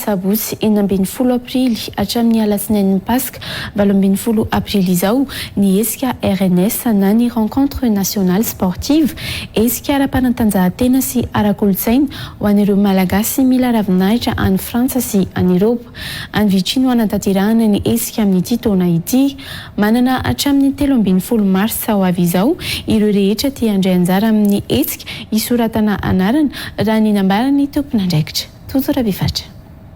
sabotsy 16 aprily hatramin'ny alatsinain'ny Paska 18 aprily izao ny hetsika RNS na ny Rencontre Nationale Sportive, hetsika ara-panatanjahantena sy ara-kolontsaina ho an'ireo Malagasy mila ravinahitra any Frantsa sy any Eropa. Any Vichy no hanatanterahana ny hetsika amin'ity taona ity. Manana hatramin'ny 13 marsa ho avy izao ireo rehetra te handray anjara amin'ny hetsika hisoratana anarana, raha ny nambaran'ny tompon'andraikitra. Tojo Rabefatra.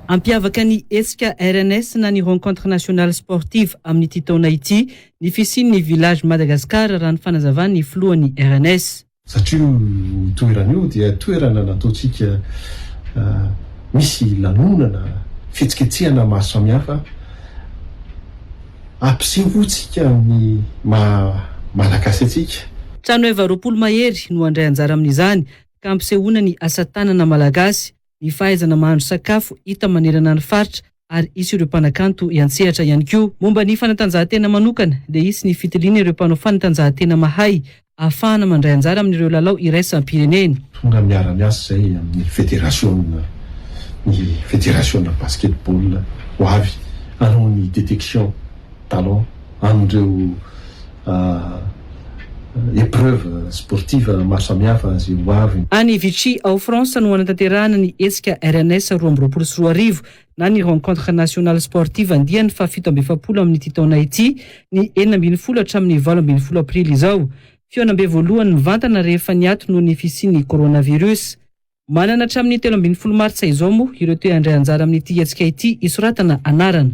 Hampiavaka ny hetsika RNS na ny Rencontre Nationale Sportive amin'ity taona ity ny fisian'ny Village Madagascar raha ny fanazavan'ny filohan'ny RNS. Satria io toerana io dia toerana nataontsika misy lanonana, fihetsiketsehana maro samihafa hampisehoantsika ny maha Malagasy antsika. Tranoheva 20 mahery no handray anjara amin'izany ka hampisehoana ny asa tanana malagasy, ny fahaizana mahandro sakafo hita manerana ny faritra ary hisy ireo mpanakanto hiantsehatra ihany koa. Momba ny fanatanjahantena manokana dia hisy ny fitiliana ireo mpanao fanatanjahantena mahay ahafahana mandray anjara amin'ireo lalao iraisam-pirenena. Tonga miara-miasa izay amin'ny federasiona ny federasiona basket-ball ho avy hanao ny détection talent amin'ireo épreuve sportive maro samihafa izay ho avy. Any Vichy ao France no hanatanterahana ny hetsika RNS 2022 na ny Rencontre Nationale Sportive andiany faha-47 amin'ity taona ity, ny 16 hatramin'ny 18 aprily izao. Fihaonambe voalohany mivantana rehefa niato noho ny fisian'ny coronavirus. Manana hatramin'ny 13 martsa izao moa ireo te handray anjara amin'ity hetsika ity hisoratana anarana.